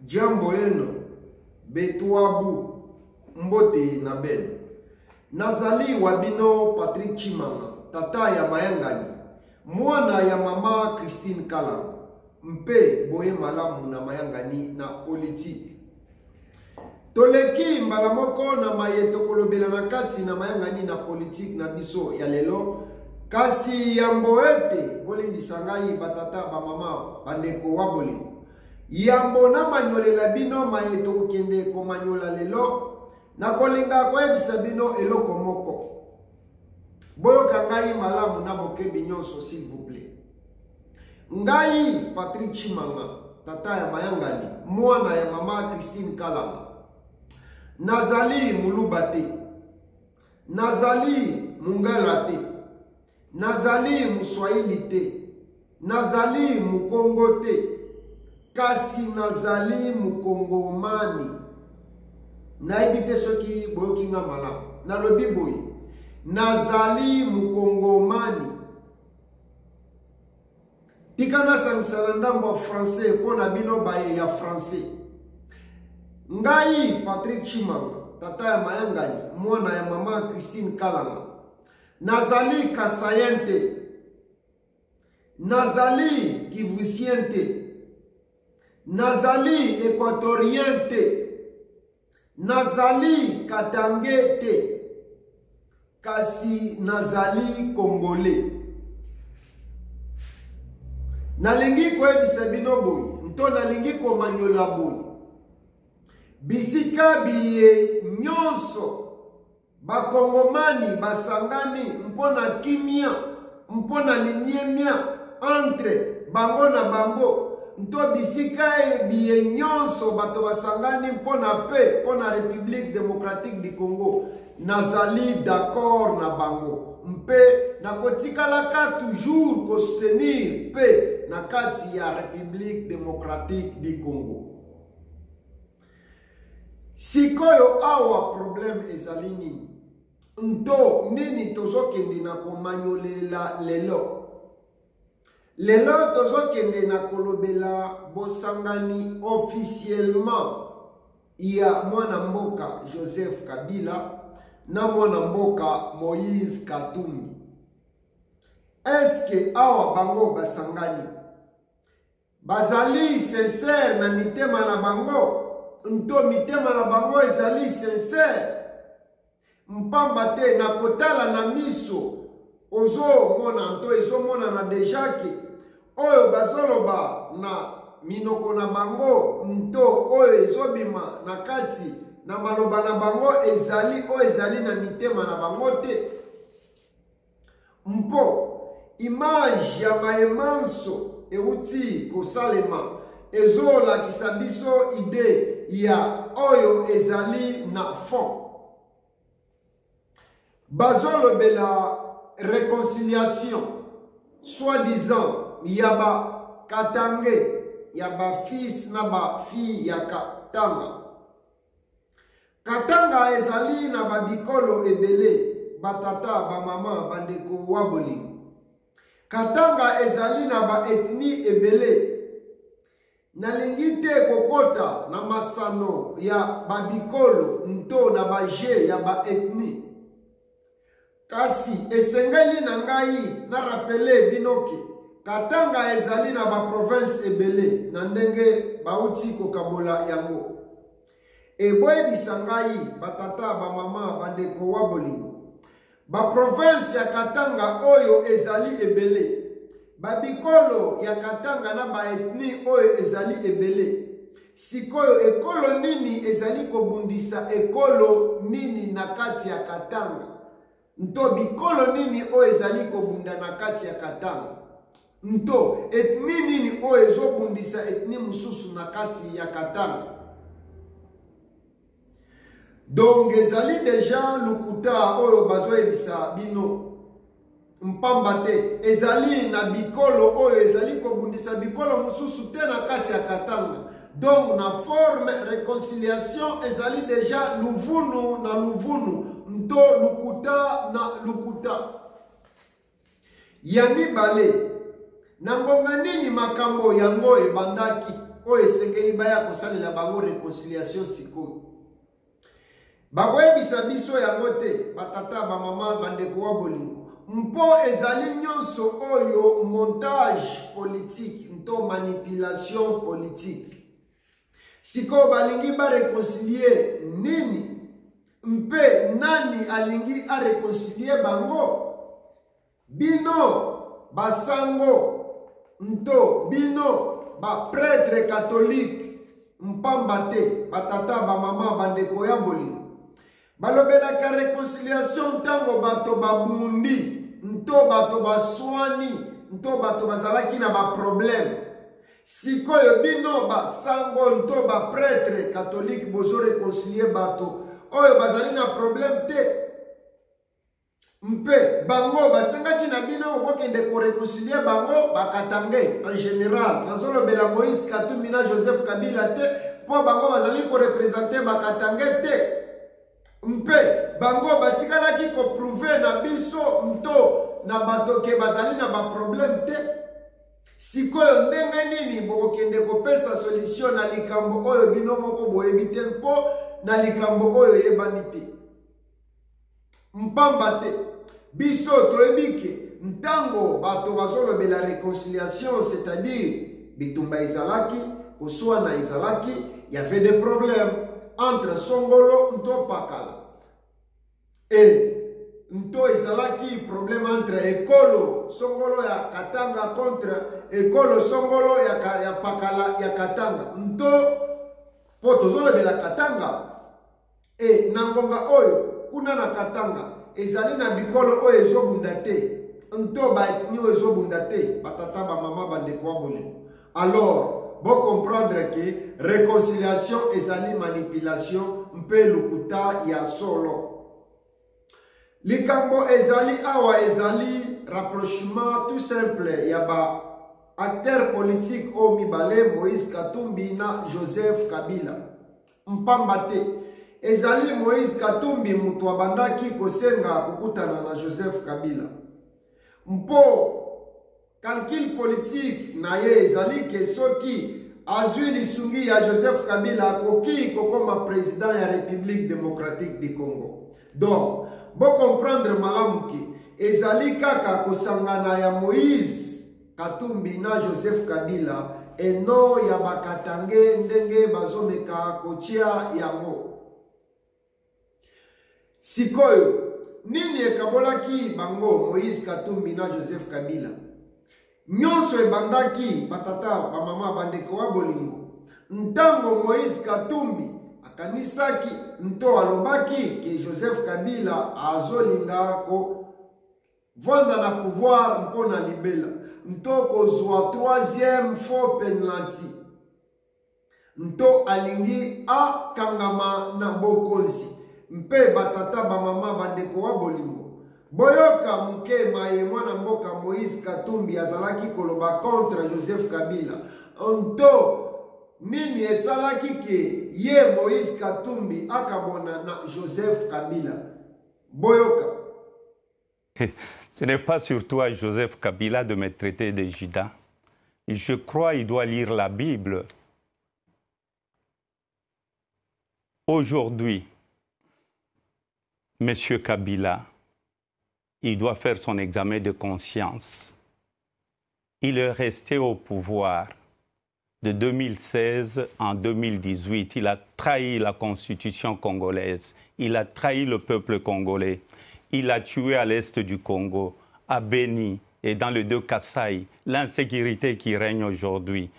Jambo eno, betuabu, mbote na beno. Nazali wa bino Patrick Tshimanga, tata ya mayangani, mwana ya mama Christine Kalanga, mpe boye malamu na mayangani na politiki. Toleki mbala moko na maye tokolobela na kati na mayangani na politiki na biso ya lelo. Kasi yambo ete bolimbisa ngai batata, bamama, bandeko wa bolingo, yambo namanyolela bino maye tokokende komanyola lelo, nakolinga koyebisa bino eloko moko. Boyoka ngai malamu na bokebi nyonso, s'il vous plaît. Ngai Patrick Tshimanga, tata ya mayangani, mwana ya mama Christine Kalanga, nazali muluba te, nazali mungala te, nazali muswahili te, nazali mukongo te, kasi nazali mukongomani. Nayebi te soki boyoki nga malamu. Nalobi boye, nazali mukongomani. Tika nasangisa na ndambo ya français mpo na bino baye ya français. Ngai Patrick Tshimanga, tata ya mayangani, mwana ya mama Christine Kalanga, nazali kasayen te, nazali kivusien te, nazali equatorien te, nazali katange te, kasi nazali congolais. Nalingi koyebisa bino boye, nto nalingi komanyola boye, bisika biye nyonso bakongomani basangani mpo na kimia, mpo na limiemia entre bango na bango, nto bisika biye nyonso bato basangani mpo na pe mpo na République démocratique du Congo, nazali d'accord na bango mpe nakotikalaka toujours kosoutenir pe na kati ya République démocratique du Congo. Sikoyo awa problème ezali nini? Nto nini tozokende na komanyolela lelo? Lelo tozokende na kolobela bosangani officiellement ya mwana mboka Joseph Kabila na mwana mboka Moïse Katumbi. Eske awa bango basangani bazali sincere na mitema na bango, nto mitema na bango ezali sincere? Mpamba te na kotala na miso ozomona nto ezomonana deja ke oyo bazoloba na minoko na bango nto oyo ezobima na kati na maloba na bango ezali oyo ezali na mitema na bango te. Mpo image ya maye manso euti kosalema ezolakisa biso ide ya oyo ezali na fond. Bazolobela réconciliation soi-disant ya ba Katange, ya ba fils na ba fille ya Katanga. Katanga ezali na ba bikolo ebele, batata, ba mama, bandeko wa bolingo. Katanga ezali na ba ethnie ebele. Nalingi te kokota na masano ya ba bikolo nto na ba jeu ya ba ethnie. Kasi esengeli na ngai na rappeler bino ke Katanga ezali na ba province ebele na ndenge bauti kokabola yango. Eboyebisa ngai batata, bamama, bandeko wa bolingo, ba province ya Katanga oyo ezali ebele, ba bikolo ya Katanga na ba ethnie oyo ezali ebele. Sikoyo ekolo nini ezali kobundisa ekolo nini na kati ya Katanga? Nto bikolo nini oyo ezali kobunda na kati ya Katanga? Nto ethnie nini oyo ezobundisa ethnie mosusu na kati ya Katanga? Donc ezali deja lokuta oyo bazoyebisa bino. Mpamba te ezali na bikolo oyo ezali kobundisa bikolo mosusu te na kati ya Katanga. Donc na forme réconciliation ezali deja luvunu na luvunu, nto lokuta na lokuta. Ya mibale, na ngonga nini makambo yango ebandaki? oyo esengeli baya kosalela bango reconciliation sikoyo? Bakoyebisa biso yango te, batata, bamama, bandeko wa bolingo, mpo ezali nyonso oyo montage politique nto manipulation politique. Sikoyo balingi bareconcilie nini mpe nani alingi areconcilie bango? Bino basango nto bino ba pretre catholique, mpamba te batata, bamama, bandeko ya bolingo, balobelaka reconciliation ntango bato babundi nto bato baswani nto bato bazalaki na baproblème. Sikoyo bino basango nto bapretre catholique bozo reconcilie bato oyo bazali na problème te, mpe bango basengaki na bino bokende koreconcilie bango bakatange en général. Nazolobela Moïse Katumbi na Joseph Kabila te, mpo bango bazali korepresente bakatange te, mpe bango batikalaki koprouve na biso nto na bato ke bazali na baproblème te. Sikoyo ndenge nini bokokende kopesa solution na likambo oyo bino moko boyebi te, mpo na likambo oyo eyebani te? Mpamba te biso toyebi ke ntango bato bazolobela réconciliation, c'est-à-dire bitumba ezalaki, koswana ezalaki, y avait des problèmes entre songolo nto pakala e nto ezalaki problème entre ekolo songolo ya Katanga contre ekolo songolo ya pakala ya Katanga, nto mpo tozolobela Katanga. E na ngonga oyo kuna na Katanga ezali na bikolo oyo ezobunda te nto baetni oyo ezobunda te, batata, bamama, bandeko ya bolingo. Alors bocomprendre ke réconciliation ezali manipulation mpe lokuta ya solo. Likambo ezali awa ezali rapprochement tout simple ya ba acteurs politiques oyo mibale, Moïse Katumbi na Joseph Kabila. Mpamba te ezali Moïse Katumbi moto abandaki kosenga kokutana na Joseph Kabila, mpo calcul politique na ye ezali ke soki azwi lisungi ya Joseph Kabila akoki kokoma président ya République démocratique du Congo. Donc bocomprendre malamu ke ezali kaka kosangana ya Moïse Katumbi na Joseph Kabila eno ya bakatange ndenge bazomeka kotia yango. Sikoyo nini ekabolaki bango Moïse Katumbi na Joseph Kabila? Nyonso ebandaki, batata, bamama, bandeko wa bolingo, ntango Moïse Katumbi akanisaki nto alobaki ke Joseph Kabila azolinga ko vanda na pouvoir mpo na libela nto kozwa troisième faux penalty nto alingi akangama na bokonzi. Mpe batata, bamama, bandeko wa bolingo, boyoka moke maye mwana mboka Moïse Katumbi azalaki koloba contre Joseph Kabila, nto nini esalaki ke ye Moïse Katumbi akabona na Joseph Kabila. Boyoka. Ce n'est pas surtout à Joseph Kabila de me traiter de Judas. Je crois qu'il doit lire la Bible. Aujourd'hui, M. Kabila, il doit faire son examen de conscience. Il est resté au pouvoir de 2016 en 2018. Il a trahi la constitution congolaise. Il a trahi le peuple congolais. Il a tué à l'est du Congo, à Beni et dans les deux Kasaï, l'insécurité qui règne aujourd'hui.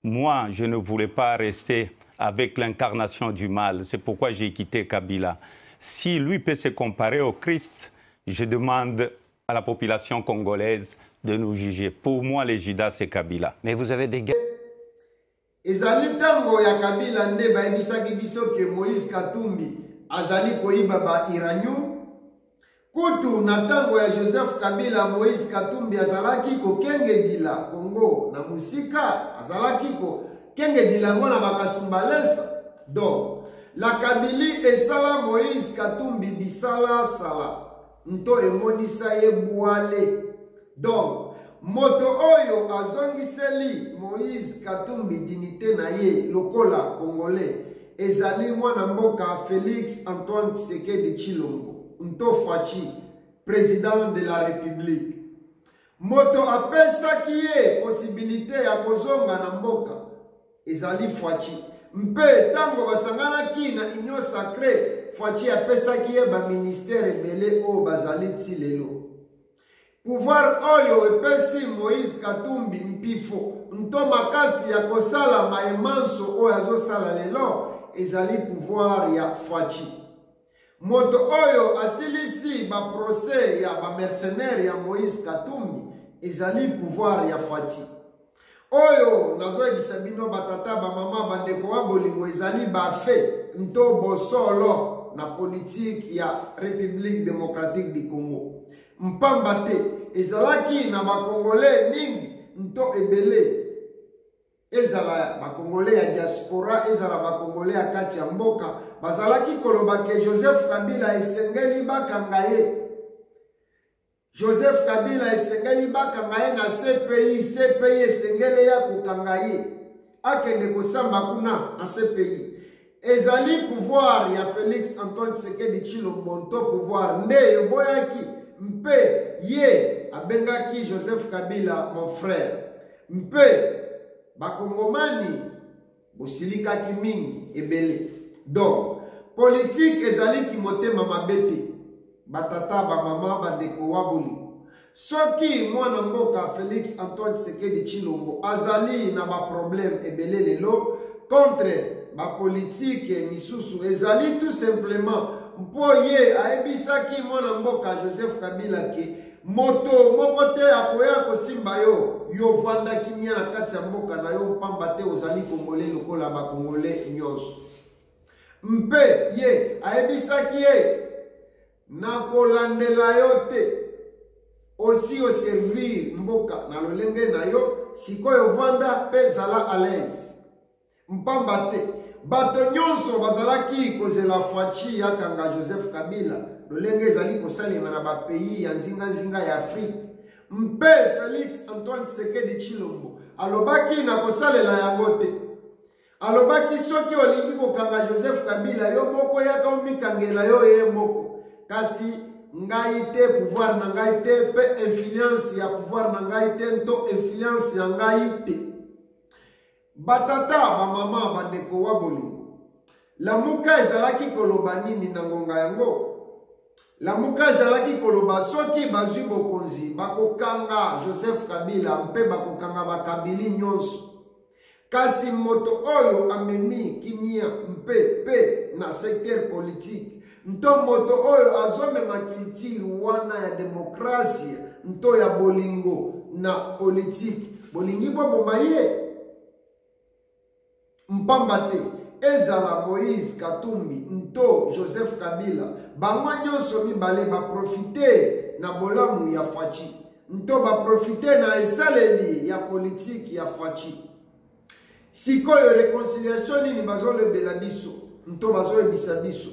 Moi, je ne voulais pas rester avec l'incarnation du mal. C'est pourquoi j'ai quitté Kabila. Si lui peut se comparer au Christ, je demande à la population congolaise de nous juger. Pour moi, les Judas, c'est Kabila. Mais vous avez des gars... Ezali tango ya Kabila nde bayebisaki biso ke Moïse Katumbi azali koyiba ba uranium. Kutu na tango ya Joseph Kabila, Moïse Katumbi azalaki kokengedila Congo na mosika, azalaki kokengedila yango na bakasumbalesa. Donc la Kabili esala Moïse Katumbi bisala sala nto emonisa ye bwale. Donc Moto oyo azongiseli Moïse Katumbi dignité na ye lokola Congolais ezali mwana mboka Felix Antoine Tshisekedi Tshilombo nto Fatshi, president de la Republique. Moto apesaki ye possibilité ya kozonga na mboka ezali Fatshi. Mpe tango basanganaki na Union Sacree, Fatshi apesaki ye ba ministères ebele oyo bazali ti lelo. Pouvoir oyo epesi Moïse Katumbi mpifo nto makasi ya kosala maye manso oyo azosala lelo ezali pouvoir ya Fatshi. Moto oyo asilisi ba procès ya ba mercenaires ya Moïse Katumbi ezali pouvoir ya Fatshi. Oyo nazoyebisa bino batata, bamama, bandeko wa bolingo ezali ba fait nto bosolo na politique ya Republique democratique du Congo. Mpamba te ezalaki na ba Congolais mingi nto ebele, ezala ba Congolais ya diaspora, ezala ba Congolais ya kati ya mboka, bazalaki koloba ke Joseph Kabila esengeli bakanga ye. Joseph Kabila esengeli bakanga ye na CPI, CPI esengeli ya kokanga ye akende kosamba kuna na CPI. Ezali pouvoir ya Felix Antoine Tshisekedi Tshilombo nto pouvoir nde eboyaki mpe ye abengaki Joseph Kabila mon frère. Mpe bakongomani bosilikaki mingi ebele. Donc politique ezali kimotema mabe te. Batata, bamama, bandeko wa bolingo, soki mwana mboka Felix Antoine Tshisekedi Tshilombo azali na ba problème ebele lelo contre ba politique misusu, ezali tout simplement mpo ye ayebisaki mwana mboka Joseph Kabila ke moto moko te akoya kosimba yo, yo vanda kimia na kati ya mboka na yo, mpamba te ozali Congolais lokola ba Congolais nyonso. Mpe ye ayebisaki ye, nakolandela yo te, osi oservir mboka na lolenge na yo, sikoyo vanda mpe zala à l'aise. Mpamba te bato nyonso bazalaki kozela Fatshi akanga Joseph Kabila lolenge ezali kosalema na ba pays ya nzinganzinga ya Afrique. Mpe Felix Antoine Tshisekedi Tshilombo alobaki na kosalela yango te. Alobaki soki olingi kokanga Joseph Kabila yo moko yaka omikangela yo ye moko, kasi ngai te, pouvoir na ngai te, pe influence ya pouvoir na ngai te nto influence ya ngai te. Batata, bamama, bandeko wa bolingo, Lamuka ezalaki koloba nini na ngonga yango? Lamuka ezalaki koloba soki bazwi bokonzi bakokanga Joseph Kabila mpe bakokanga bakabili nyonso. Kasi moto oyo amemi kimia mpe pe na secteur politique nto moto oyo azomema culture wana ya demokrasia nto ya bolingo na politique, bolingi boboma ye? Mpamba te ezala Moïse Katumbi nto Joseph Kabila, bango nyonso mibale baprofite na bolamu ya Fatshi nto baprofite na esaleli ya politike ya Fatshi. Sikoyo reconciliation nini bazolobela biso nto bazoyebisa biso?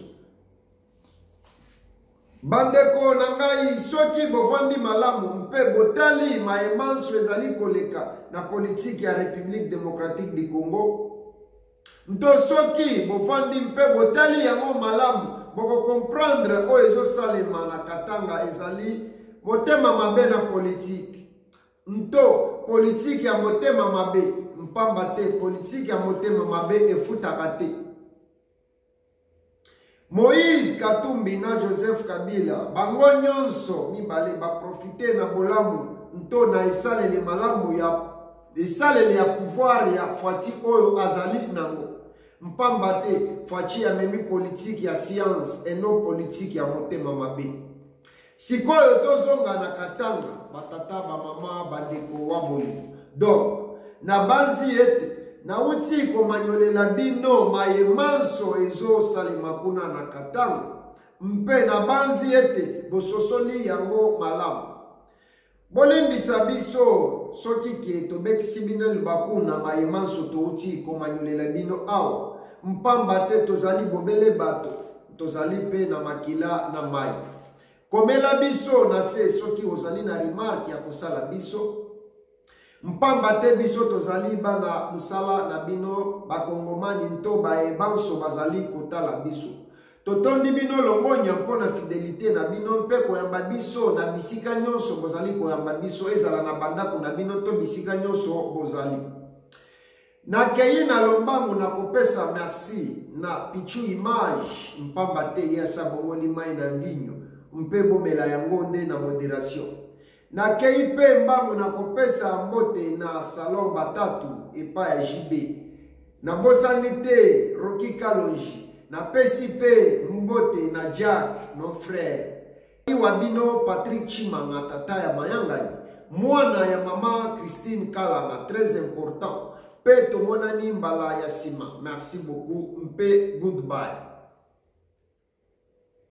Bandeko na ngai, soki bovandi malamu mpe botali maye manso ezali koleka na politiki ya Republique democratique du Congo, nto soki bovandi mpe botali yango malamu, bokokomprendre oyo ezosalema na Katanga ezali motema mabe na politiki, nto politiki ya motema mabe, mpamba te politiki ya motema mabe efutaka te. Moïse Katumbi na Joseph Kabila bango nyonso mibale baprofite na bolamu nto na esaleli malamu ya esaleli ya pouvoir ya Fatshi oyo azali nango. Mpamba te Fatshi amemi politique ya science et non politique ya motema mabe. Sikoyo tozonga na Katanga, batata, bamama, bandeko wa bolingo. Donc, nabanzi ete nauti komanyolela bino maye manso ezosalema kuna na Katanga, mpe nabanzi ete bososoli yango malamu. Bolimbisa biso soki ke tobetisi bino libaku na maye manso touti komanyolela bino awa, mpamba te tozali bobele bato, tozali mpe na makila na mai. Komela biso na se soki ozali na remarque ya kosala biso. Mpamba te biso tozali bana mosala na bino bakongomani nto baye banso bazali kotala biso. Totondi bino longonya mpo na fidelite na bino mpe koyamba biso na bisika nyonso bozali koyamba biso, ezala na bandako na bino to bisika nyonso bozali. Nakei na lombangu na kopesa merci na Pichu Image mpamba te ye asi abongoli mai na mvinyo mpe bomela yango nde na moderation. Nakei mpe mbangu na kopesa mbote na salon Batatu epai ya JB. Nabosani te Rocky Kalonji. Napesi mpe mbote na Jack mon frère. Wa bino Patrick Tshimanga tata ya mayangani mwana ya mama Christine Kalanga très important mpe tomonani mbala ya sima. Merci beaucoup mpe goodbye.